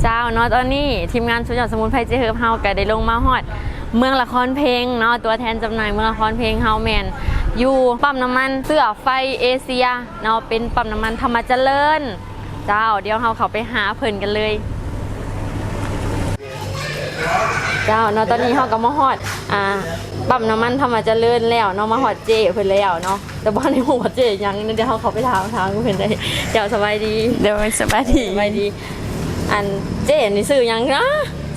ເຈົ້າເນາະ ຕອນນີ້ທີມງານສຸດຍອດສະໝຸນໄພເຈເຮີບເຮົາກໍໄດ້ລົງມາຮອດເມືອງລະຄອນເພັງເນາະ ຕົວແທນຈຳໜ່າຍເມືອງລະຄອນເພັງເຮົາແມ່ນຢູ່ປ້ຳນ້ຳມັນເຊືອໄຟເອເຊຍເນາະ ເປັນປ້ຳນ້ຳມັນທຳມະຈະເລີນ. ເຈົ້າ ດຽວເຮົາເຂົ້າໄປຫາເພິ່ນກັນເລີຍ. ເຈົ້າເນາະ ຕອນນີ້ເຮົາກໍມາຮອດ ອ່າ ປ້ຳນ້ຳມັນທຳມະຈະເລີນແລ້ວເນາະ ມາຮອດເຈ້ເພິ່ນແລ້ວເນາະ ແຕ່ບໍ່ໄດ້ຮູ້ວ່າເຈ້ຫຍັງ ດຽວເຮົາເຂົ້າໄປຖາມ ຖາມເພິ່ນໄດ້. ເຈົ້າ ສະບາຍດີ. ໂດຍ ສະບາຍດີ. ສະບາຍດີ. ອັນ ເຈ້ນີ້ຊື່ຫຍັງນະ?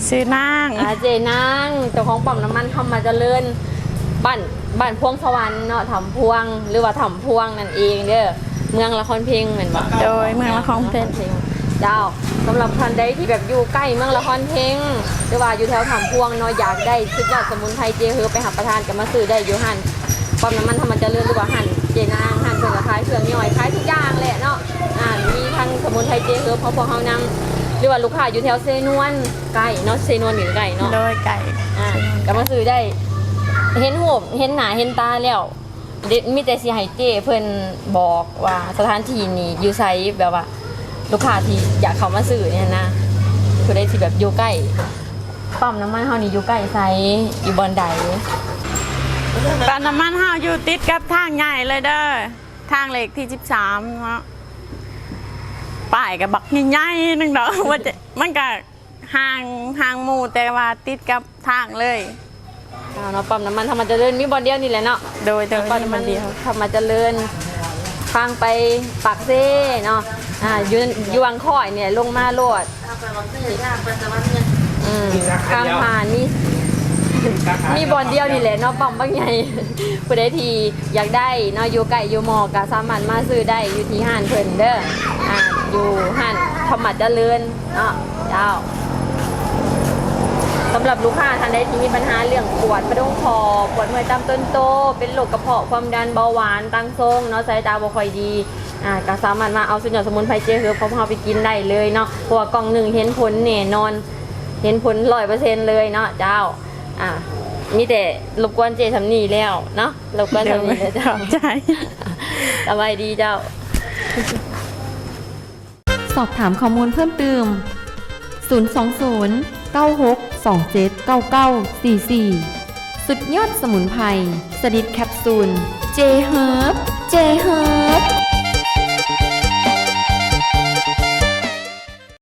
ຊື່ນາງ. ອ່າ ເຈ້ນາງ ເຈົ້າຂອງປ້ຳນ້ຳມັນທຳມະຈະເລີນ ບ້ານ ບ້ານພວງສະຫວັນເນາະ ຖ້ຳພວງ ຫຼືວ່າຖ້ຳພວງນັ້ນເອງເດີ ເມືອງລະຄອນເພັງແມ່ນບໍ່? ໂດຍ ເມືອງລະຄອນເພັງ. ເຈົ້າ ສຳລັບທ່ານໃດທີ່ແບບຢູ່ໃກ້ເມືອງລະຄອນເພັງ ຫຼືວ່າຢູ່ແຖວຖ້ຳພວງເນາະ ຢາກໄດ້ສຸດຍອດສະໝຸນໄພເຈເຮີບໄປຮັບປະທານ ກໍມາຊື້ໄດ້ຢູ່ຮ້ານປ້ຳນ້ຳມັນທຳມະຈະເລີນ ຫຼືວ່າຮ້ານເຈນາງ ຮ້ານເພິ່ນກໍຂາຍເຄື່ອງຍ່ອຍ ຂາຍທຸກຢ່າງແຫຼະເນາະ. ອ່າ ມີທັງສະໝຸນໄພເຈເຮີບຂອງພວກເຮົານຳ ຫຼືວ່າລູກຄ້າຢູ່ແຖວເຊນວນ ໃກ້ເນາະ ເຊນວນນີ້ໃກ້ເນາະ. ໂດຍ ໃກ້. ອ່າ ກໍມາຊື້ໄດ້ ເຫັນຮູບເຫັນໜ້າເຫັນຕາແລ້ວ ເດ ມີແຕ່ຊິໃຫ້ເຈ້ເພິ່ນບອກວ່າສະຖານທີ່ນີ້ຢູ່ໃສ ແບບວ່າລູກຄ້າທີ່ຢາກເຂົ້າມາຊື້ນີ້ນະ ຜູ້ໃດທີ່ແບບຢູ່ໃກ້ປ້ຳນ້ຳມັນເຮົານີ້ ຢູ່ໃກ້ໃສ ຢູ່ບ່ອນໃດ? ປ້ຳນ້ຳມັນເຮົາຢູ່ຕິດກັບທາງໃຫຍ່ເລີຍເດີ ທາງເລກທີສິບສາມເນາະ ປ້າຍກໍບັກໃຫຍ່ໆໜຶ່ງດອກ ວ່າຈະ ມັນກໍ ຫ່າງ ຫ່າງໝູ່ ແຕ່ວ່າຕິດກັບທາງເລີຍ. ເອົາເນາະ ປ້ຳນ້ຳມັນທຳມະຈະເລີນ ມີບ່ອນດຽວນີ້ແຫຼະເນາະ. ໂດຍ ໂດຍ ປ້ຳນ້ຳມັນ ມີບ່ອນດຽວ ທຳມະຈະເລີນ ທາງໄປປາກເຊເນາະ. ອ່າ ຢູ່ ຢູ່ວັງຄ້ອຍນີ້ແຫຼະ ລົງມາໂລດ. ອືມ ຂ້າມຜ່ານ ມີ ມີບ່ອນດຽວນີ້ແຫຼະເນາະ ປ້ຳບັກໃຫຍ່. ຜູ້ໃດທີ່ຢາກໄດ້ເນາະ ຢູ່ໃກ້ຢູ່ໝໍ້ ກໍສາມາດມາຊື້ໄດ້ຢູ່ທີ່ຮ້ານເພິ່ນເດີ. ອ່າ ຢູ່ຮ້ານທຳມະຈະເລີນ ເນາະ ເຈົ້າ. ສຳລັບລູກຄ້າທ່ານໃດທີ່ມີບັນຫາເລື່ອງປວດກະດູກຂໍ້ ປວດເມື່ອຍຕາມຕົ້ນໂຕ ເປັນໂລກກະເພາະ ຄວາມດັນ ເບົາຫວານ ຕັງຊົງເນາະ ສາຍຕາບໍ່ຄ່ອຍດີ ອ່າ ກໍສາມາດມາເອົາສຸດຍອດສະໝຸນໄພເຈເຮີບຂອງພວກເຮົາໄປກິນໄດ້ເລີຍເນາະ ເພາະວ່າກ່ອງໜຶ່ງເຫັນຜົນແນ່ນອນ ເຫັນຜົນຮ້ອຍເປີເຊັນເລີຍເນາະ ເຈົ້າ. ອ່າ ມີແຕ່ລົບກວນເຈ້ສ່ຳນີ້ແລ້ວເນາະ ລົບກວນສ່ຳນີ້ແລ້ວເຈົ້າ. ໂດຍ ຂອບໃຈ. ສະບາຍດີເຈົ້າ. ສອບຖາມຂໍ້ມູນເພີ່ມຕື່ມ ສູນສອງສູນ ເກົ້າຫົກສອງເຈັດ ເກົ້າເກົ້າສີ່ສີ່. ສຸດຍອດສະໝຸນໄພ ສະໜິດແຄັບຊູນ ເຈເຮີບ ເຈເຮີບ.